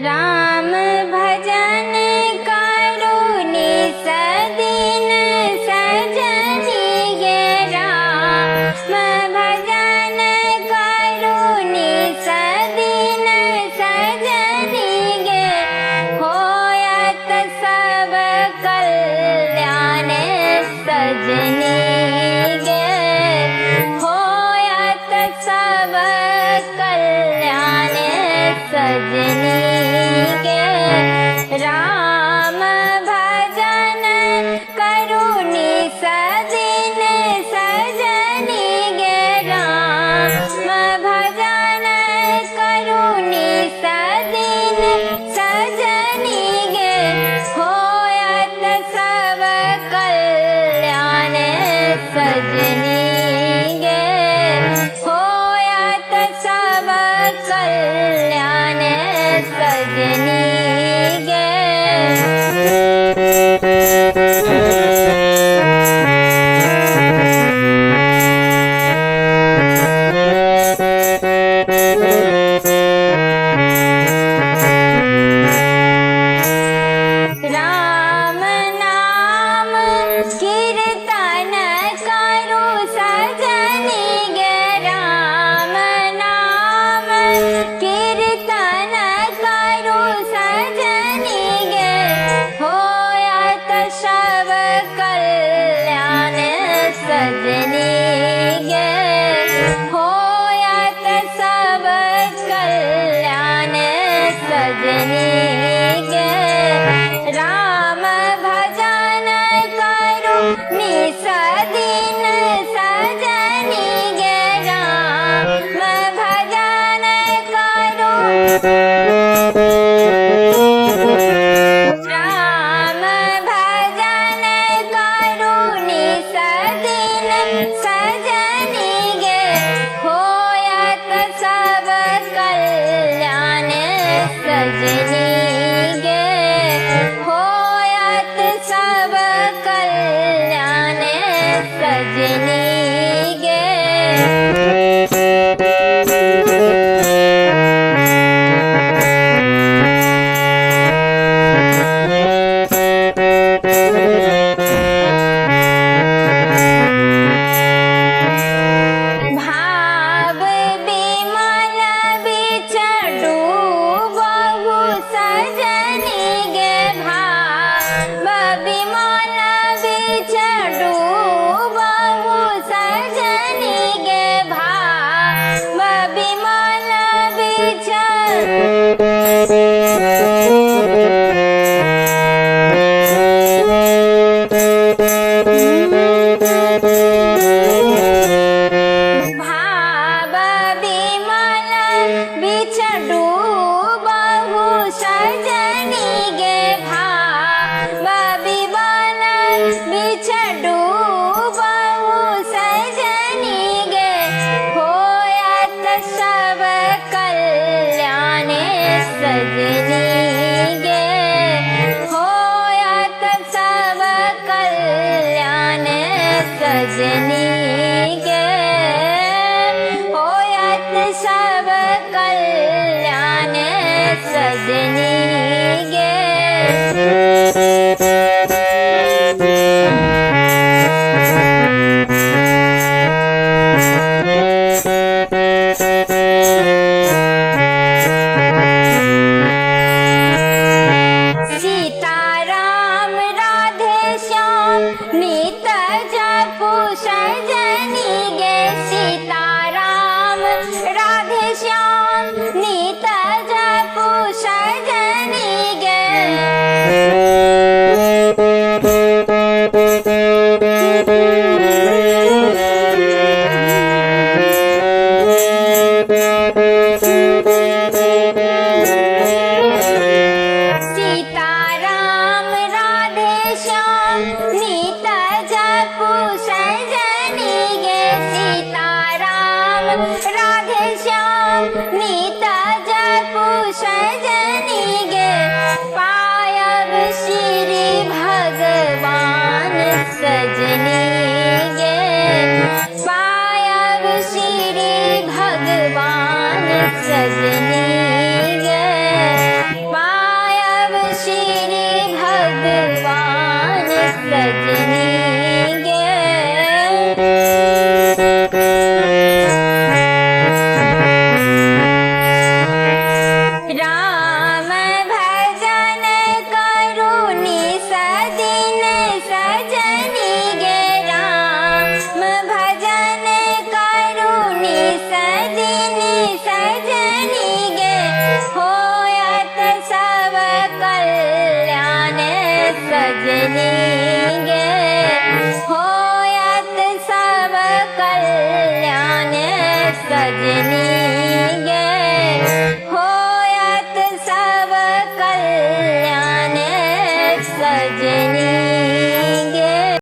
राम भजन करुनि सदिन सजनी गे, राम भजन करुनि सदिन सजनी गे, होयत सब कल्याण सजनी गे, होयत सब कल्याण सजनी गे। राम भजन करुनि सदिन सजनी गे, राम भजन करुनि सदिन सजनी गे, होयत सब कल्याण सजनी गे, होयत सब कल्याण सजनी गे। राम नाम कीर्तन करू सजनी गे, राम नाम कीर्तन करू सजनी गे, होयत सब कल्याण सजनी गे, होयत सब कल्याण सजनी गे। राम भजन करू निसदिन सजनी गे, राम भजन करू, राम भजन करू निसदिन सजनी गे, होयत सब कल्याण सजनी गे, होयत सब कल्याण सजनी गे। भाव विमल बिच डूबहु सजनी गे, भाव विमल बिच डूबहु सजनी गे, भाव विमल बिच, भाव विमल बिच डूबहु सजनी गे, भाव विमल बिच डूबहु सजनी गे, होयत सब कल्याण सजनी गे, होयत सब कल्याण सजनी गे, होयत सब कल्याण सजनी गे। सीताराम राधे श्याम नित जपु सजनी गे, सीताराम राधे श्याम नित जपु सजनी गे। सीताराम राधे श्याम नित जपु सजनी गे, सीताराम राधे श्याम नित जपु सजनी गे, पायब श्री भगवान सजनी गे, पायब श्री भगवान सजनी गे। सजनी।